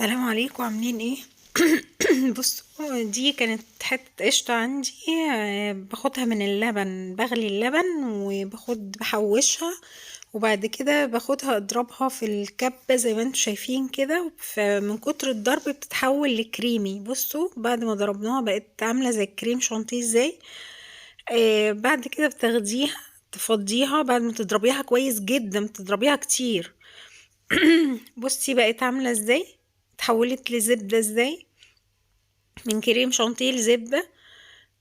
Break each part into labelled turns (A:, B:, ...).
A: السلام عليكم، عاملين ايه؟ بصوا، دي كانت حتة قشطة عندي. باخدها من اللبن، بغلي اللبن وباخد بحوشها، وبعد كده باخدها اضربها في الكبة زي ما انتم شايفين كده، فمن كتر الضرب بتتحول لكريمي. بصوا بعد ما ضربناها بقت عاملة زي الكريم شانتيه ازاي. بعد كده بتاخديها تفضيها بعد ما تضربيها كويس جدا، بتضربيها كتير. بصي بقت عاملة ازاي، اتحولت لزبدة ازاي، من كريم شانتيه لزبدة.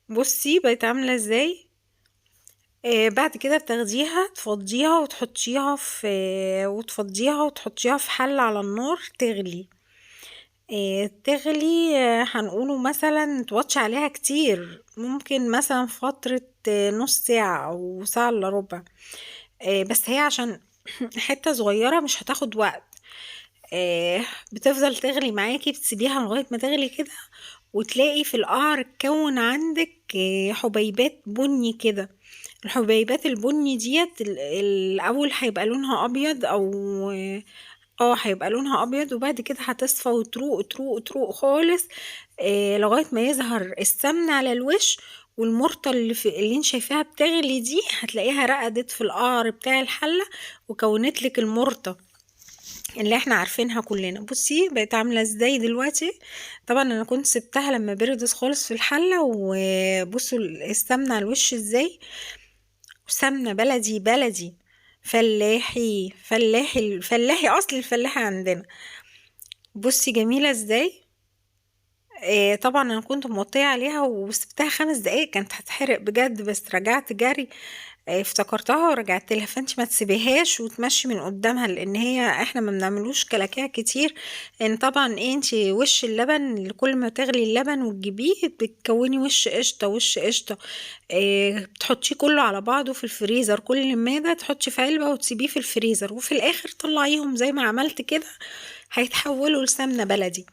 A: بصي بقت عاملة ازاي. بعد كده بتاخديها تفضيها وتحطيها في، وتفضيها وتحطيها في حلة على النار تغلي. تغلي، هنقوله مثلا توطي عليها كتير، ممكن مثلا فترة، نص ساعة أو ساعة إلا ربع. بس هي عشان حتة صغيرة مش هتاخد وقت. بتفضل تغلي معاكي، بتسيبيها لغاية ما تغلي كده، وتلاقي في القعر اتكون عندك، حبيبات بني كده. الحبيبات البني ديت الأول هيبقى لونها أبيض أو، هيبقى لونها أبيض، وبعد كده هتصفى وتروق تروق تروق خالص، لغاية ما يظهر السمنة على الوش، والمرطة اللي انت شايفاها بتغلي دي هتلاقيها رقدت في القعر بتاع الحلة وكونت لك المرطة اللي احنا عارفينها كلنا. بصي بقت عاملة ازاي دلوقتي. طبعا انا كنت سبتها لما بردت خالص في الحلة، وبصوا السمنة على الوش ازاي، سمنة بلدي بلدي فلاحي فلاحي فلاحي، اصل الفلاحي عندنا. بصي جميلة ازاي. طبعا انا كنت موطيه عليها وسبتها 5 دقايق، كانت هتحرق بجد، بس رجعت جري، افتكرتها ورجعت لها. فانت ما تسيبيهاش وتمشي من قدامها، لان هي احنا ما بنعملوش كلاكيع كتير، لان طبعا انت وش اللبن كل ما تغلي اللبن وتجيبيه بتكوني وش قشطه، وش قشطه. بتحطيه كله على بعضه في الفريزر، كل ما ده تحطي في علبه وتسيبيه في الفريزر، وفي الاخر طلعيهم زي ما عملت كده، هيتحولوا لسمنه بلدي.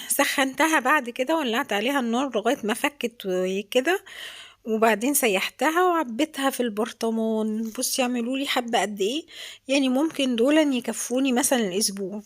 A: سخنتها بعد كده، ولعت عليها النار لغاية ما فكت وكده، وبعدين سيحتها وعبيتها في البرطمان. بصي يعملوا لي حبة قد ايه، ممكن دولا يكفوني مثلا الاسبوع.